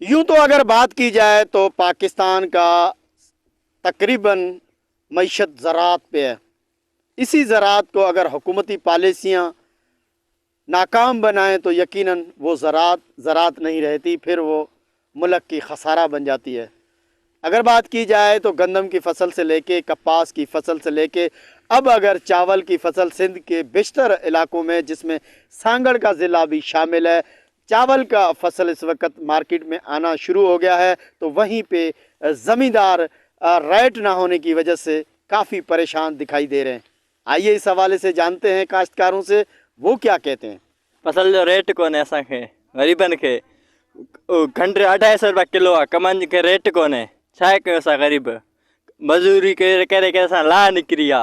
यूं तो अगर बात की जाए तो पाकिस्तान का तकरीबन मईशत ज़राअत पे है। इसी ज़राअत को अगर हुकूमती पॉलिसियाँ नाकाम बनाएं तो यकीनन वो ज़राअत ज़राअत नहीं रहती, फिर वो मुल्क की खसारा बन जाती है। अगर बात की जाए तो गंदम की फसल से लेके कपास की फसल से लेके अब अगर चावल की फसल सिंध के बेशतर इलाकों में, जिसमें सांगड़ का ज़िला भी शामिल है, चावल का फसल इस वक्त मार्केट में आना शुरू हो गया है, तो वहीं पे ज़मींदार रेट ना होने की वजह से काफ़ी परेशान दिखाई दे रहे हैं। आइए इस हवाले से जानते हैं काश्तकारों से वो क्या कहते हैं। फसल जो रेट कोन्हे असांखे ग़रीबनि खे کنڊ اڍائي سئو رپيا ڪلو آهي ڪمند کي ريٽ ڪونهي ڇا ڪيون اسان غريب مزوري ڪري ڪري ڪري اسان لاهه نڪري آ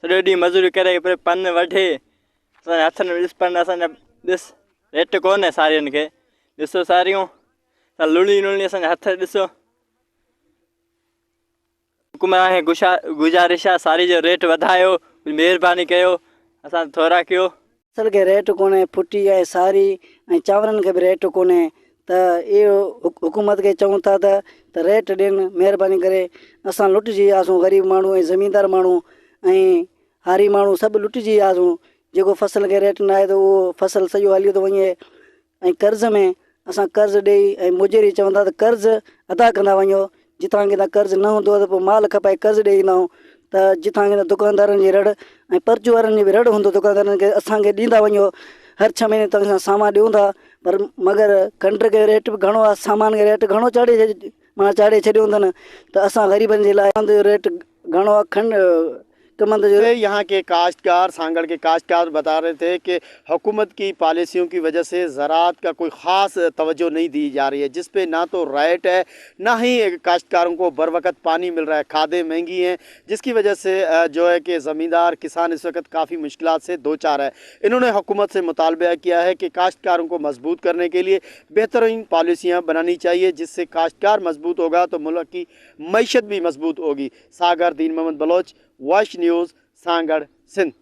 سڄو ڏينهن مزوري ڪري ڪري پن وڍي اسان جي هٿن ۾ ڏس پن اسان جا ڏس ريٽ ڪونهي سارين کي ڏسو ساريون لڻي لڻي اسان جا هٿ ڏسو حڪمران کي گذارش آ ساري جو ريٽ وڌايو ڪجهه مهرباني ڪيو اسان تي ٿورا ڪيو. فصل کي ريٽ ڪونهي ڦٽي ۽ ساري ۽ چانورن کي به ريٽ ڪونهي ته اهو حڪومت کي چئون ٿا ته ته ريٽ ڏين مهرباني ڪري اسان لٽجي وياسون غريب ماڻهو ۽ زميندار ماڻهو ۽ هاري ماڻهو سڀ لٽجي وياسون جيڪو فصل کي ريٽ ناهي ته اهو فصل سڄو هليو ٿو وڃي ۽ قرض ۾ اسان قرض ڏيئي ۽ مجري چوندا ته قرض ادا ڪندا وڃو جتان ڪٿان قرض نه هوندو ته پوء مال کپائي قرض ڏيئي ايندا آهيون ته جتان ڪٿان دڪاندارن جي رڙ ۽ پرچو وارن جي به رڙ هوندو دڪاندارن کي اسان کي ڏيندا وڃو هر ڇهه مهيني توهان کان سامان ڏيون ٿا پر مگر کنڊ کي ريٽ به گهڻو آهي سامان کي ريٽ گهڻو چاڙهي معنيٰ چاڙهي ڇڏيو اٿن ته اسان غريبن جي لاء ريٽ گهڻو آهي کنڊ ڪمند جو यहाँ के काश्तकार सांगड़ के काश्तकार बता रहे थे कि हुकूमत की पॉलिसियों की वजह से ज़राअत का कोई ख़ास तवज्जो नहीं दी जा रही है, जिस पे ना तो रेट है ना ही काश्तकारों को बर वक्त पानी मिल रहा है, खादें महंगी हैं, जिसकी वजह से जो है कि ज़मींदार किसान इस वक्त काफ़ी मुश्किलात से दो चार है। इन्होंने हुकूमत से मुतालबा किया है कि काश्तकारों को मजबूत करने के लिए बेहतरीन पॉलिसियाँ बनानी चाहिए, जिससे काश्तकार मजबूत होगा तो मुल्क की मईशत भी मजबूत होगी। Sagar Deen Mohammad Baloch, Voice News, Sanghar, Sindh.